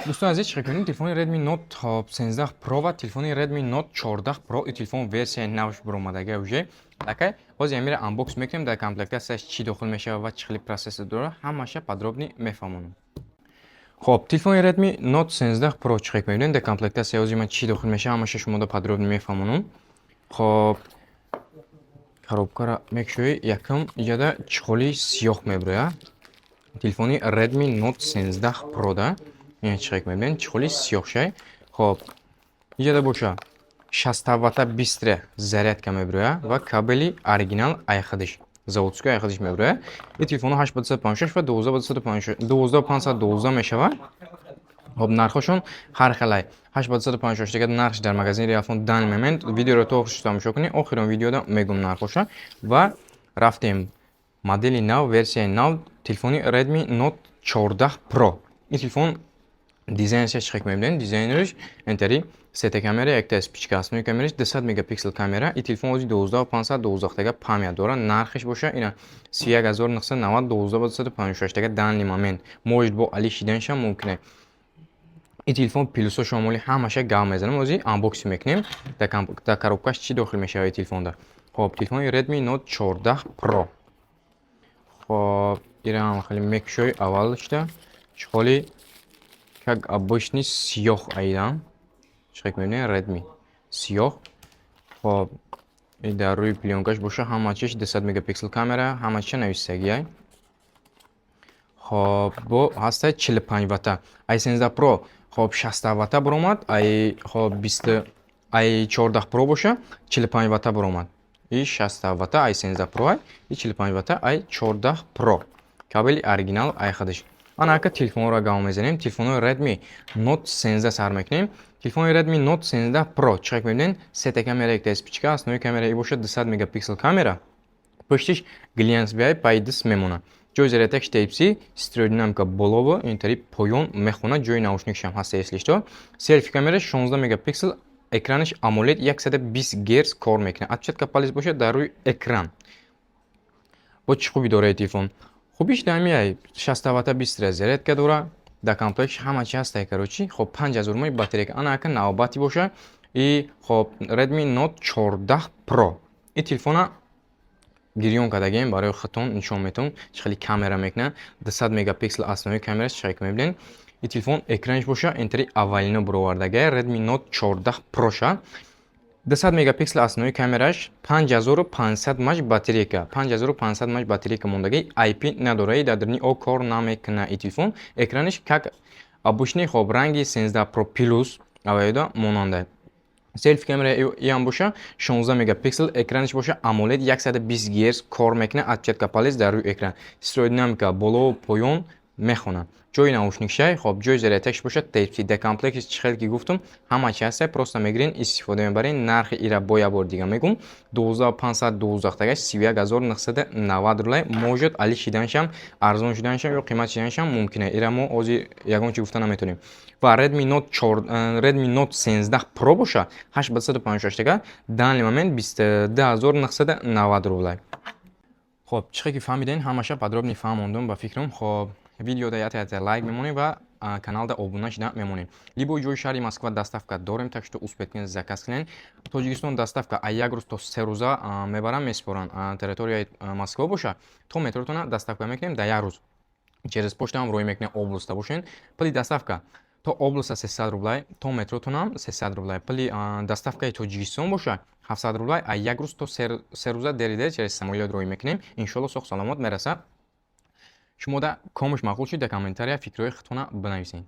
Дӯстони азиз, чӣ кунем? Телефони Redmi Note, хоб, 13 Pro ва телефони Redmi Note 14 Pro. И телефон версияи навш баромадага уже. Лакай ҳозир амира unbox мекунем, дар комплектатсияш чӣ дохил мешавад ва чӣ хели процессор дорад, ҳамаша подробно мефаҳмонам. Хоб, телефони Redmi Note 13 Pro, чӣ хел мебинем, дар комплектатсия ҳозир ман чӣ дохил мешавад, ҳамаша шумода подробно мефаҳмонам. Хоб, коробкаро мекушоӣ, якум иҷода чехоли сиёҳ мебирояд. Телефони Redmi Note 13 Pro да ин чӣ хел мебинем, чехоли сиёҳшай. Хоб, иҷода боша 60 ватта быстрая зарядка мебирояд ва кабели оригинал айхадиш, заводской айхадиш мебирояд. Ин телефонҳо 8 ба 256 ва 12 ба 256, 12 512 мешавад. Хоб, нархҳошон ҳар хелай. 8 ба 256 дигар нархш дар магазини Реалфон данный момент, видеоро то охирш тамошо кунед, охирон видеода мегӯм нархҳоша. Ва рафтем модели нав, версияи нав, телефони Redmi Note 14 Pro. Ин телефон дизайнаш чӣ хел мебинем, дизайнерш энтари сета камера, якта вспышка, основной камераш 200 мегапиксел камера. Ин телефон ози 12 512 тага память дорад. Нархаш боша ина 31 990, 12 ба 256 тага данный момент, может, бо али шиданашам мумкин. Ин телефон плюсо шомоли ҳамаша гап мезанам. Ози unboxing мекунем, дар коробкаш чӣ дохил мешавад ин телефонда. Хоб, телефони Redmi Note 14 Pro. Хоб, ираам хеле мекушои, аввалшда чехоли как обычный сиёҳ аидам. Чӣ хел мебинем, Redmi сиёҳ. Хоб, и дар рӯи плёнкаш боша ҳама чиш, 200 мегапиксел камера, ҳама чиша нависагиай. Хоб, бо ҳастай 45 ватта. Ай 13 Pro, хоб, 60 ватта баромад, ай, хоб, 20, ай 14 Pro боша 45 ватта баромад. И 60 ватта ай 13 Pro ай, и 45 ватта ай 14 Pro. Кабели оригинал айхадиш. Ана ака телефонҳоро гап мезанем. Телефонҳои Redmi Note 13 сар мекунем. Телефони Redmi Note 13 Pro, чӣ хел мебинед, сета камера, якта вспышка, основной камера и бошад 200 мегапиксел камера. Пуштиш глянцевый пайдис мемонад. Ҷои зарядкаш Type-C, стереодинамика болову интари поён мехонад, ҷои наушникшам ҳаст, если что. Селфи камера 16 мегапиксел, экранаш AMOLED, 120 Гц кор мекунад. Отпечатка палец бошад дар рӯи экран. Бо чӣ хуби дорад телефон? Хубиш дамиай 60 ватта быстрая зарядка дора, дар комплектш ҳама чи ҳастай, короче. Хоб, 5000 румои батарейка. Ана ака навбати боша и, хоб, Redmi Note 14 Pro. Ин телефона гирён кардагем, барои худтон нишон метавон, чӣ хеле камера мекунад. 200 мегапиксел основной камераш, чӣ хеле мебинед. Ин телефон экранаш боша энтари аввалино буровардагай Redmi Note 14 Pro ша. 200 мегапиксел основной камераш, 5500 мАч батарейка, 5500 мАч батарейка мондагӣ, IP надора, дар даруни о кор намекунад ин телефон. Экранаш как обычный, хоб, ранги 13 Pro Plus аввалида монанда. Селфи камера иам боша 16 мегапиксел, экранаш боша AMOLED, 120 Гц кор мекунад, отпечатка палец дар рӯи экран, стереодинамика болову поён мехонад. Ҷои наушникшай, хоб, ҷои зарядкаш бошад Type-C. Дар комплектиш, чӣ хел ки гуфтум, ҳама чи ҳастай, просто мегирен, истифода мебарен. Нархи ира бо як бори дига мегӯм: 12 512 тагаш 31 990 рублай. Может, али шиданашам, арзон шуданашам ё қимат шиданашам мумкин. Ира мо ҳозир ягон чи гуфта наметавонем. Ва Redmi Note 4, Redmi Note 13 Pro боша 8 ба 256 тага данный момент 22 990 рублай. Хоб, чӣ хел ки фаҳмиден, ҳамаша подробно фаҳмондум ба фикрам. Хоб, видеода ята лайк мемонем ва каналда обуна шуда мемонем. Любой ҷои шаҳри Москва доставка дорем, так что успеть кунед, заказ кунед. Тоҷикистон доставка аз як рӯз то 3 рӯза мебаранд, месупоранд. Территорияи Москва боша то метротона доставка мекунем дар як рӯз. Через почтаам роҳӣ мекунем, областта бошен. Пули доставка то областа 300 рублай, то метротонам 300 рублай. Пули доставкаи Тоҷикистон боша 700 рублай. А як рӯз то 3 рӯза дери дер через самолёт роҳӣ мекунем. Иншоалло, соҳ саломат мерасад. Шумо да комуш маъқул шуд, дар комментария фикрҳои худтона бинависед.